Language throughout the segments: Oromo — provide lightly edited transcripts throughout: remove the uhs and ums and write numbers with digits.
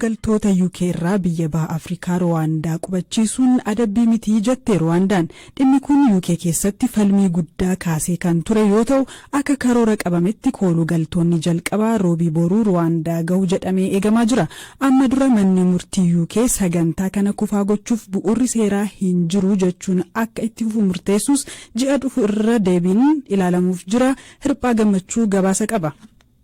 Koolugaltoota UK irraa biyya baha Afrikaa Ruwaandaa qubachiisuun adabbii miti jette Ruwaandaan. Dhimmi kun UK keessatti falmii guddaa kaasee kan ture yoo ta'u, akka karoora qabametti koolugaltoonni jalqabaa Roobii boruu Ruwaandaa gahu jedhamee eegamaa jira. Amma dura manni murtii UK sagantaa kana kufaa gochuuf bu'uurri seeraa hin jiru jechuun akka itti fufu murteessus, ji'a dhufu irra deebiin ilaalamuuf jira. Hirphaa Gammachuu gabaasa qaba.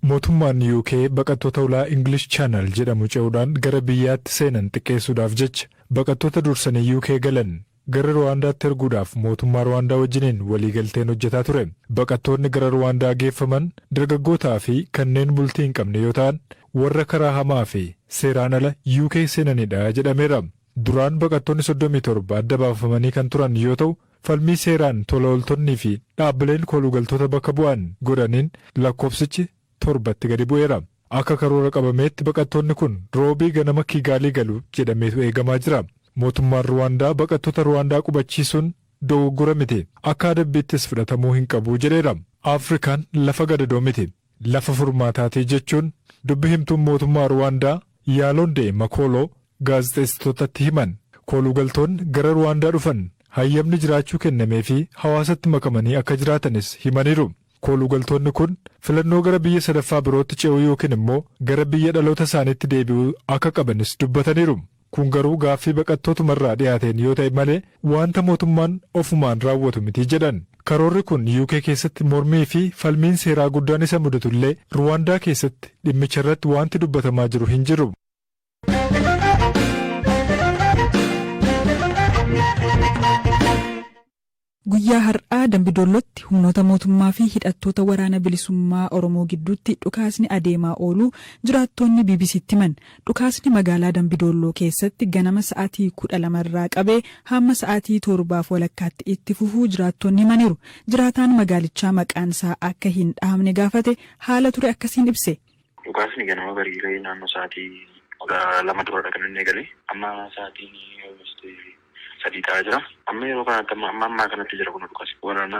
Mootummaan UK baqattoota ulaa English Channel jedhamu ce'uudhaan gara biyyaatti seenan xiqqeessuudhaaf jecha baqattoota dursanii UK galan gara Ruwaandaatti erguudhaaf mootummaa Ruwaandaa wajjiniin waliigalteen hojjetaa ture. Baqattoonni gara Ruwaandaa geeffaman dargaggootaa fi kanneen bultii hin qabne yoo ta'an, warra karaa hamaa fi seeraan ala UK seenanidha jedhameera. Duraan baqattoonni 37 adda baafamanii kan turan yoo ta'u, falmii seeraan tola ooltonnii fi dhaabbileen koolugaltoota bakka bu'an godhaniin lakkoofsichi torbatti gadi bu'eera. Akka karoora qabameetti baqattoonni kun Roobii ganama Kiigaalii galu jedhameetu eegamaa jira. Mootummaan Ruwaandaa baqattoota Ruwaandaa qubachiisuun dogoggora miti. Akka adabbiittis fudhatamuu hin qabu jedheera. Afrikaan lafa gadadoo miti. Lafa furmaataatii jechuun dubbi himtuun mootummaa Ruwaandaa Yaaloondee Makooloo gaazexeessitootatti himan. Koolugaltoonni gara Ruwaandaa dhufan hayyamni jiraachuu kennamee fi hawaasatti makamanii akka jiraatanis himaniiru. Koolugaltoonni kun filannoo gara biyya sadaffaa birootti ce'uu yookiin immoo gara biyya dhaloota isaaniitti deebi'uu akka qabanis dubbataniiru. Kun garuu gaaffii baqattootumarraa dhiyaateen yoo ta'e malee wanta mootummaan ofumaan raawwatu miti jedhan. Karoorri kun UK keessatti mormii fi falmiin seeraa guddaan isa mudatullee, Ruwaandaa keessatti dhimmicha irratti wanti dubbatamaa jiru hin jiru. Guyyaa har'aa Dambidollootti humnoota mootummaa fi hidhattoota Waraana Bilisummaa Oromoo gidduutti dhukaasni adeemaa ooluu jiraattonni BBCtti himan. Dhukaasni magaalaa Dambidolloo keessatti ganama sa'aatii 12 irraa qabee hamma sa'aatii 7:30tti itti fufuu jiraattonni himaniiru. Jiraataan magaalichaa maqaan isaa akka hin dhahamne gaafate haala ture akkasiin ibse. Dhukaasni ganama barii ka'ee naannoo sa'aatii 12 duradha kan inni eegale. Amma sa'aatiin 3 ta'aa jira. Amma yeroo kanatti, amma ammaa kanatti jira kun dhukaasi. Waraana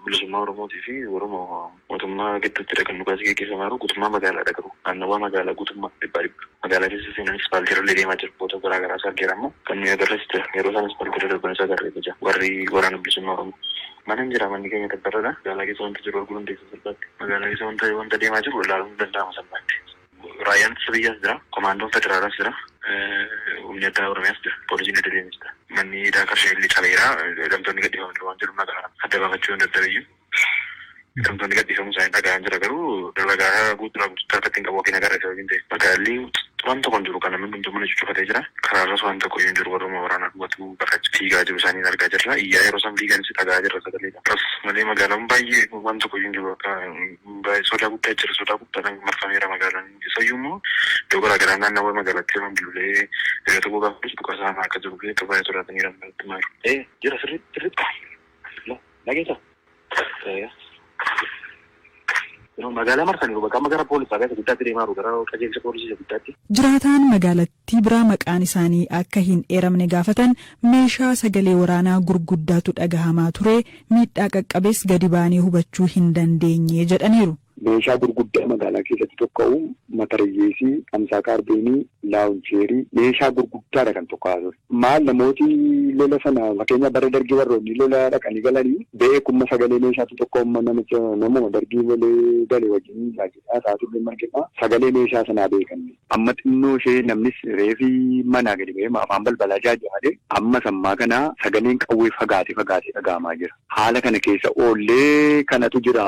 Bilisummaa Oromootii fi Oromoo mootummaa gidduuttidha kan dhukaasi gaggeeffamaa jiru. Guutummaa magaalaadha garuu. Naannawaa magaalaa guutummaa dhibbaa dhibba. Magaalaa keessa seenanii ispaaltiirra illee deemaa jiru. Footoo garaa garaas argeera amma. Kan nuyi agarres jira. Yeroo isaan ispaaltiirra darbanis agarree jira. Warri Waraana Bilisummaa Oromoo. Mana hin jira, manni keenya tabbarradha. Magaalaa keessa wanta jiru arguu dandeessa salphaatti. Magaalaa keessa wanta deemaa jiru ilaaluun ni danda'ama salphaatti. Raayyaan ittisa biyyaas jira. Komaandoon federaalaas jira. Humni addaa Oromiyaas jira. Poolisiin idileenis jira. Manni hidhaa qarshii illee cabeera. Hidhamtoonni gadhiifamaniiru waan jedhu dhaga'aa. Adda baafachuu hin dadhabeyyuu. Hidhamtoonni gadhiifamuu isaanii dhaga'aan jira, garuu ragaa guutuudhaa guutuutti harkatti hin qabu, yookiin agarre sababiin ta'e. Magaalli waan tokko hin jiru, kan namni hundumtuu mana cuccufatee jira. Karaarras waan tokko iyyuu hin jiru, warruma waraanaa duwwatu bakka fiigaa jiru isaaniin argaa jirra. Iyyaa yeroo isaan fiiganis dhaga'aa jirra sagaleedha. Akkas malee magaalaan baay'ee waan tokko iyyuu hin jiru, akka baay'ee sodaa guddaa jira, sodaa guddaadhaan marfameera magaalaan. Isayyuu immoo iddoo garaa garaa naannawaa magaalaatti yeroo bilbilee hiriyoota tokko gaafadhus dhukaasa hamaa akka jiru fi akka baay'ee sodaataniiran natti himaa jiru. Ee, jira, sirriitti sirriitti dhageessa. Magaalaa marsaniiru, bakka amma gara poolis xaabiyaa isa guddaatti deemaa jiru, gara qajeelcha poolisii isa guddaatti. Jiraataan magaalattii biraa maqaan isaanii akka hin eeramne gaafatan meeshaa sagalee waraanaa gurguddaatu dhagahamaa ture, miidhaa qaqqabes gadi baanee hubachuu hin dandeenye jedhaniiru. Meeshaa gurguddaa magaalaa keessatti tokka'u, matarayyeesii, hamsaa kaarbeenii, laawuncheerii, meeshaa gurguddaadha kan tokka'aa ture. Maal, namooti lola sana, fakkeenyaaf bara Dargii warroonni lola dhaqanii galanii beekumma sagalee meeshaatu tokko, amma namicha namuma Dargii lolee gale wajjin gaazexaa isaa turre margina sagalee meeshaa sanaa beekan. Amma xinnoo ishee namnis reefi manaa gadi ba'ee afaan balbalaa jaajja malee, amma sammaa kana sagaleen qawwee fagaatee fagaatee dhaga'amaa jira. Haala kana keessa oollee kanatu jira.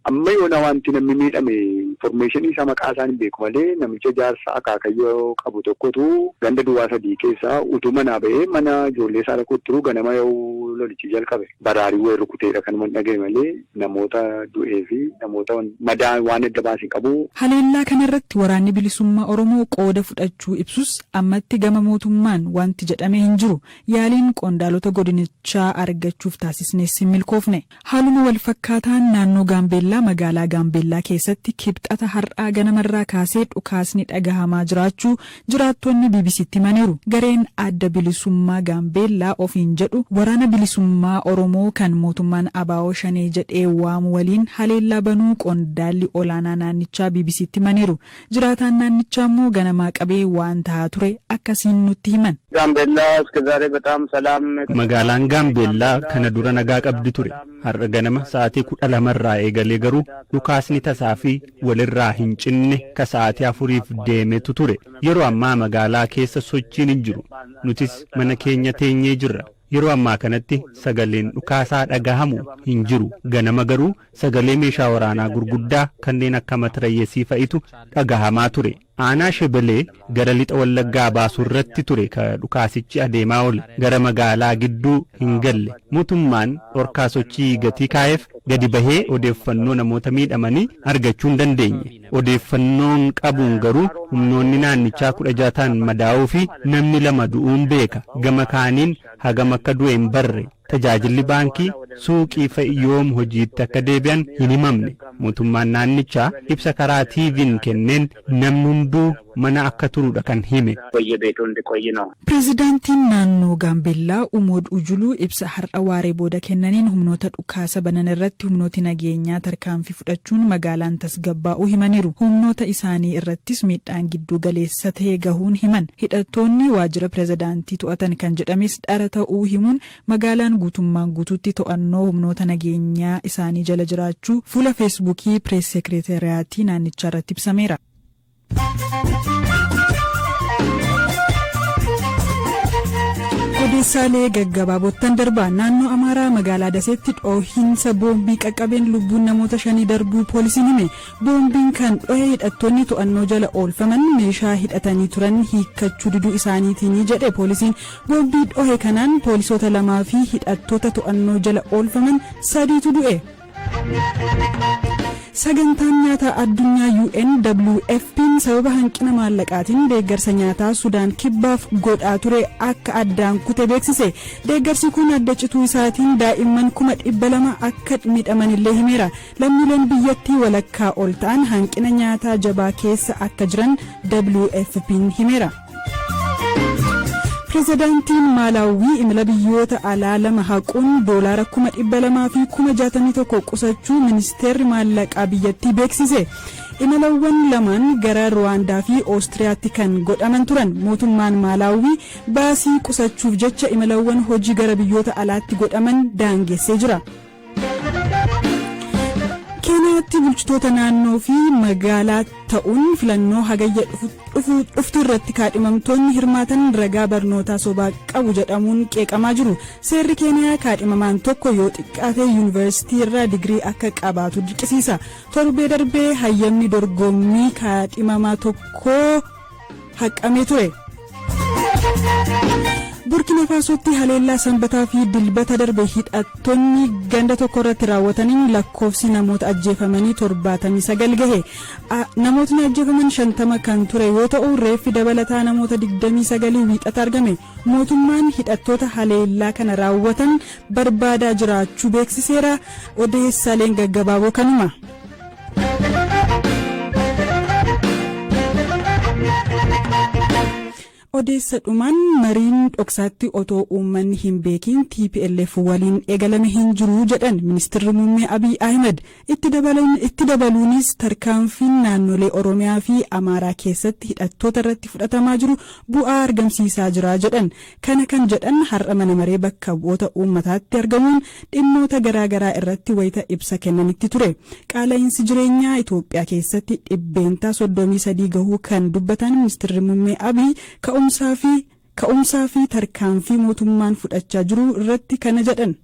Amma yoona wanti namni miidhame informeeshinii isaa maqaa isaan hin beeku malee, namicha jaarsa akaakayyoo qabu tokkotu ganda duwwaa 3 keessaa utuu manaa ba'ee mana ijoollee isaa dhaquutti turuu ganama yoo lolichi jalqabe baraarii wayii rukuteedha kanuman dhaga'e malee namoota du'ee fi namoota madaa waan adda baase hin qabu. Haleellaa kanarratti Waraanni Bilisummaa Oromoo qooda fudhachuu ibsus, ammatti gama mootummaan wanti jedhame hin jiru. Yaaliin qondaalota godinichaa argachuuf taasisnes hin milkoofne. Haaluma walfakkaataan naannoo Gaambeellaa magaalaa Gaambeellaa keessatti Kibxata. Wiixata har'aa ganamarraa kaasee dhukaasni dhagahamaa jiraachuu jiraattonni BBCtti himaniiru. Gareen Adda Bilisummaa Gaambeellaa ofiin jedhu Waraana Bilisummaa Oromoo kan mootummaan ABO Shanee jedhee waamu waliin haleellaa banuu qondaalli olaanaa naannichaa BBCtti himaniiru. Jiraataan naannichaa immoo ganamaa qabee waan tahaa ture akkasiin nutti himan. ጋምቤላ እስከ ዛሬ በጣም ሰላም Magaalaan Gaambeellaa kana dura nagaa qabdi ture. Har'a ganama sa'aatii 12rraa eegalee garuu dhukaasni tasaa fi walirraa hin cinne ka sa'aatii 4f deemetu ture. Yeroo ammaa magaalaa keessa sochiin hin jiru. Nutis mana keenya teenyee jirra. Yeroo ammaa kanatti sagaleen dhukaasaa dhagahamu hin jiru. Ganama garuu sagalee meeshaa waraanaa gurguddaa kanneen akka matrayyesii fa'itu dhagahamaa ture. Aanaa Shebelee gara lixa Wallaggaa baasu irratti ture ka dhukaasichi adeemaa oole. Gara magaalaa gidduu hin galle. Mootummaan dhorkaa sochii gatii kaa'eef gadi bahee odeeffannoo namoota miidhamanii argachuu hin dandeenye. Odeeffannoon qabuun garuu humnoonni naannichaa 16 ta'an madaa'uu fi namni 2 du'uun beeka. Gama kaaniin hagam akka du'e hin barre. Tajaajilli baankii, suuqii fa'i yoom hojiitti akka deebi'an hin himamne. Mootummaan naannichaa ibsa karaa TV'n kenneen namni hunduu mana akka turudha kan hime. በየቤቱ እንዲቆይ ነው። Pireezidaantiin naannoo Gaambeellaa Umood Ujuluu ibsa har'a waaree booda kennaniin humnoota dhukaasa banan irratti humnooti nageenyaa tarkaanfii fudhachuun magaalaan tasgabbaa'uu himaniiru. Humnoota isaanii irrattis miidhaan gidduu galeessa ta'e gahuun himan. Hidhattoonni waajjira pireezidaantii to'atan kan jedhames dhara ta'uu himuun magaalaan guutummaan guutuutti to'annoo humnoota nageenyaa isaanii jala jiraachuu fuula Feesbuukii pirees sekireeteriyaatii naannichaa irratti ibsameera. Odeessaalee gaggabaabottan darbaa. Naannoo Amaaraa magaalaa Daseetti dhoohinsa boombii qaqqabeen lubbuun namoota 5 darbuu poolisiin hime. Boombiin kan dhohe hidhattoonni to'annoo jala oolfaman meeshaa hidhatanii turan hiikkachuu diduu isaaniitiin jedhe poolisiin. Boombii dhohe kanaan poolisoota 2 fi hidhattoota to'annoo jala oolfaman 3tu du'e. Sagantaan nyaataa addunyaa UNWFP'n sababa hanqina maallaqaatiin deeggarsa nyaataa Sudaan kibbaaf godhaa ture akka addaan kute beeksise. Deeggarsi kun adda cituu isaatiin daa'imman 200,000 akka miidhaman illee himeera. Lammiileen biyyattii walakkaa ol ta'an hanqina nyaataa jabaa keessa akka jiran WFP'n himeera. Pireezidaantiin Maalaawwii imala biyyoota alaa 2 haquun doolaara 261,000 qusachuu ministeerri maallaqaa biyyattii beeksise. Imalawwan lamaan gara Ruwaandaa fi Oostiriyaatti kan godhaman turan. Mootummaan Maalaawwii baasii qusachuuf jecha imalawwan hojii gara biyyoota alaatti godhaman daangessee jira. Keeniyaatti bulchitoota naannoo fi magaalaa ta'uun filannoo hagayya dhuftu irratti kaadhimamtoonni hirmaatan ragaa barnootaa sobaa qabu jedhamuun qeeqamaa jiru. Seerri Keeniyaa kaadhimamaan tokko yoo xiqqaate yuunivarsiitii irraa digirii akka qabaatu dirqisiisa. Torbee darbee hayyamni dorgommii kaadhimamaa tokkoo haqamee ture. Burkina Faasootti haleellaa Sanbataa fi Dilbata darbe hidhattoonni ganda tokko irratti raawwataniin lakkoofsi namoota ajjeefamanii 79 gahe. Namootni ajjeefaman 50 kan ture yoo ta'u, reeffi dabalataa namoota 29 Wiixata argame. Mootummaan hidhattoota haleellaa kana raawwatan barbaadaa jiraachuu beeksiseera. Odeessaaleen gaggabaaboo kanuma. Odeessa dhumaan, mariin dhoksaatti otoo uummanni hin beekin TPLF waliin eegalame hin jiru jedhan ministeerri muummee Abiy Ahmed. Itti dabaluunis tarkaanfiin naannolee Oromiyaa fi Amaaraa keessatti hidhattoota irratti fudhatamaa jiru bu'aa argamsiisaa jira jedhan. Kana kan jedhan har'a mana maree bakka bu'oota uummataatti argamuun dhimmoota garaagaraa irratti wayita ibsa kennanitti ture. Qaala'insi jireenyaa Itoophiyaa keessatti 33% gahuu kan dubbatan ministeerri muummee Abiy ka'umsaa fi tarkaanfii mootummaan fudhachaa jiru irratti kana jedhan.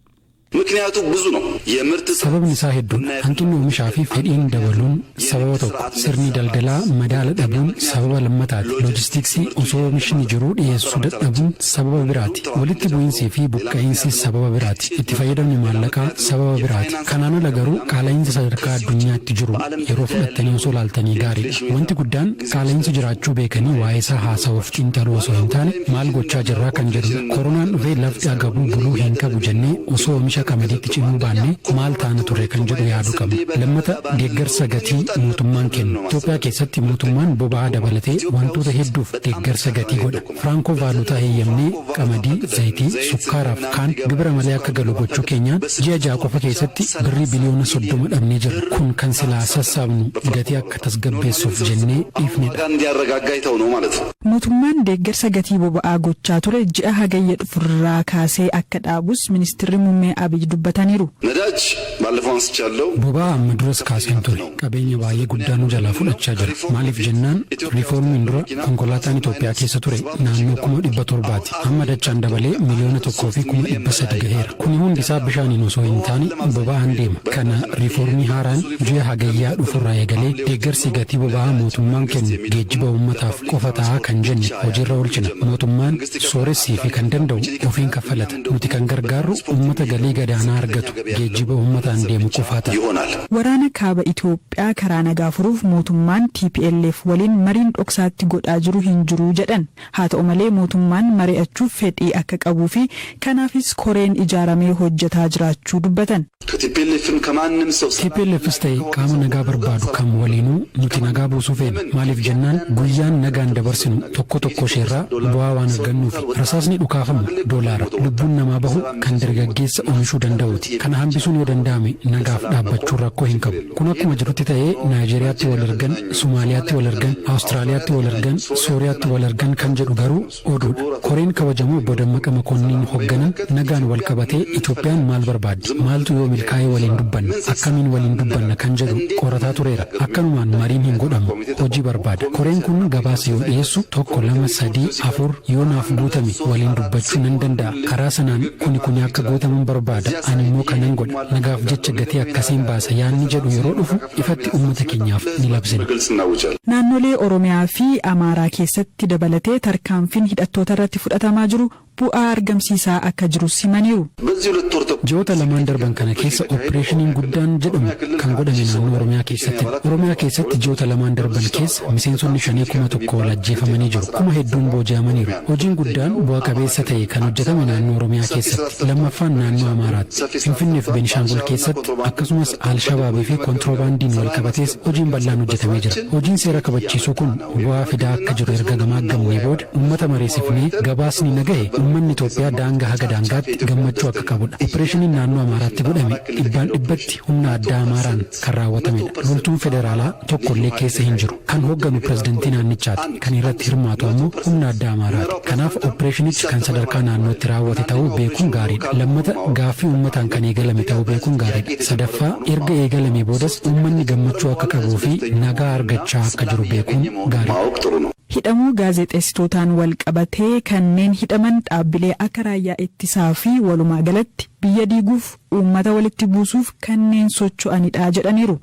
ምክንያቱ ብዙ ነው። የምርት Sababni isaa hedduudha. Hanqinni oomishaa fi fedhiin dabaluun sababa tokko. Sirni daldalaa madaala dhabuun sababa lammataati. Loojistiksii osoo oomishni jiruu dhiyeessuu dadhabuun sababa biraati. Walitti bu'iinsii fi buqqa'iinsi sababa biraati. Itti fayyadamni maallaqaa sababa biraati. Kanaan ala garuu qaala'insa sadarkaa addunyaatti jiru yeroo fudhattanii osoo laaltanii gaariidha. Wanti guddaan qaala'insi jiraachuu beekanii waa'ee isaa haasa'uuf xiinxaluu osoo hin taane maal gochaa jirraa kan jedhudha. Koronaan dhufee lafti agabuu buluu hin qabu jennee osoo oomisha Oomisha qamadiitti cimuu baannee maal taana ture kan jedhu yaaduu qabna. Lammata, deeggarsa gatii mootummaan kennu. Itoophiyaa keessatti mootummaan boba'aa dabalatee wantoota hedduuf deeggarsa gatii godha. Firankoo vaalutaa heeyyamnee qamadii, zayitii, sukkaaraaf kaan gibira malee akka galu gochuu keenyaan ji'a 6 qofa keessatti birrii biliyoona 30 dhabnee jirra. Kun kan silaa sassaabnu gatii akka tasgabbeessuuf jennee dhiifnedha. እንዲያረጋጋ የተው ነው ማለት ነው። Mootummaan deeggarsa gatii boba'aa gochaa ture ji'a Hagayya dhufurraa kaasee akka dhaabus Ministeerri Muummee Abiy dubbataniiru. ነዳጅ ባለፈው አንስቻለሁ። Boba'aa amma duras kaaseen ture. Qabeenya baay'ee guddaa nu jalaa fudhachaa jira. Maaliif jennaan, riiformiin dura konkolaataan Itoophiyaa keessa ture naannoo 700,000ti. Amma dachaan dabalee 1,300,000 gaheera. Kuni hundi isaa bishaaniin osoo hin taane boba'aan deema. Kana riiformii haaraan ji'a Hagayyaa dhufurraa eegalee deeggarsi gatii boba'aa mootummaan kennu geejjiba uummataaf qofa ta'a kan jenne hojiirra oolchina. Mootummaan sooressii fi kan danda'u ofiin kaffalata. Nuti kan gargaarru uummata galii gadaanaa argatu geejjiba uummataan deemu qofaa ta'a. ይሆናል። Waraana kaaba Itoophiyaa karaa nagaa furuuf mootummaan TPLF waliin mariin dhoksaatti godhaa jiru hin jiru jedhan. Haa ta'u malee, mootummaan mari'achuuf fedhii akka qabuu fi kanaafis koreen ijaaramee hojjetaa jiraachuu dubbatan. ከቲፒኤልኤፍም ከማንም ሰው TPLFs ta'e qaama nagaa barbaadu kam waliinuu nuti nagaa buusuu feena. Maaliif jennaan, guyyaan nagaan dabarsinu tokko tokko isheerraa bu'aa waan argannuufi. Rasaasni dhukaafamu doolaara. Lubbuun namaa bahu kan dargaggeessa oomishuu danda'uuti. Kana hambisuun yoo danda'ame nagaaf dhaabbachuun rakkoo hin qabu. Kun akkuma jirutti ta'ee, Naayijeeriyaatti wal argan, Somaaliyaatti wal argan, Awustiraaliyaatti wal argan, Sooriyaatti wal argan kan jedhu garuu oduudha. Koreen kabajamoo Obbo Dammaqa Makonniin hoogganan nagaan wal qabatee Itoophiyaan maal barbaaddi? Maaltu yoo milkaa'ee waliin dubbanna? Akkamiin waliin dubbanna kan jedhu qorataa tureera. Akkanumaan mariin hin godhamu. Hojii barbaada. Koreen kun gabaasa yoo dhiyeessu, tokko, lama, sadii, afur yoo naaf guutame waliin dubbachuu nan danda'a. Karaa sanaan kuni kuni akka guutaman barbaada. Ani immoo kanan godha. Nagaaf jecha gatii akkasiin baasa yaanni jedhu yeroo dhufu ifatti uummata keenyaaf ni labsina. በግልጽ እናውጃለን። Naannolee Oromiyaa fi Amaaraa keessatti dabalatee tarkaanfiin hidhattoota irratti fudhatamaa jiru bu'aa argamsiisaa akka jiru simaniiru. በዚህ 2 ወር ተኩል Ji'oota lamaan darban kana keessa opereeshiniin guddaan jedhamu kan godhame naannoo Oromiyaa keessatti. Oromiyaa keessatti ji'oota lamaan darban keessa miseensonni shanee 1000 ol ajjeefamanii jiru. Kuma hedduun booji'amaniiru. Hojiin guddaan bu'a qabeessa ta'e kan hojjetame naannoo Oromiyaa keessatti. Lammaffaan naannoo Amaaraatti. Finfinnee fi Beenishaangul keessatti, akkasumas Alshabaabii fi kontiroobaandiin wal qabatees hojiin bal'aan hojjetamee jira. Hojiin seera kabachiisuu kun bu'aa fidaa akka jiru erga gamaaggamnee booda uummata mareessifnee gabaasni na gahe uummanni Itoophiyaa daangaa haga daangaatti gammachuu akka qabudha. Opereeshiniin naannoo Amaaraatti godhame dhibbaan dhibbatti humna addaa Amaaraan kan raawwatamedha. Loltuun federaalaa tokkollee keessa hin jiru. Kan hoogganu pirezidantii naannichaati. Kan irratti hirmaatu ammoo humna addaa Amaaraati. Kanaaf opereeshinichi kan sadarkaa naannootti raawwate ta'uu beekuun gaariidha. Lammata, gaaffii uummataan kan eegalame ta'uu beekuun gaariidha. Sadaffaa, erga eegalame boodas uummanni gammachuu akka qabuu fi nagaa argachaa akka jiru beekuun gaariidha. ማወቅ ጥሩ ነው። Hidhamuu gaazexeessitootaan wal qabatee kanneen hidhaman dhaabbilee akka raayyaa ittisaa fi walumaa galatti biyya diiguuf, uummata walitti buusuuf kanneen socho'anidha jedhaniiru.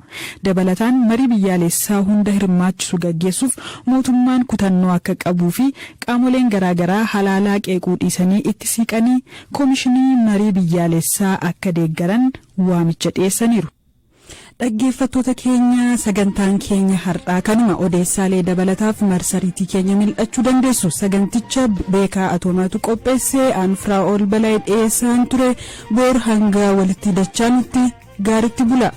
Dabalataan marii biyyaalessaa hunda hirmaachisu gaggeessuuf mootummaan kutannoo akka qabuu fi qaamoleen garaagaraa halaalaa qeequu dhiisanii itti siqanii koomishinii marii biyyaalessaa akka deeggaran waamicha dhiyeessaniiru. Dhaggeeffattoota keenya, sagantaan keenya har'aa kanuma. Odeessaalee dabalataaf marsariitii keenya mil'achuu dandeessu. Saganticha Beekaa Atoomaatu qopheesse, Anfraa ol Balaa dhiyeessaan ture. Boor hanga walitti dachaanutti gaaritti bula.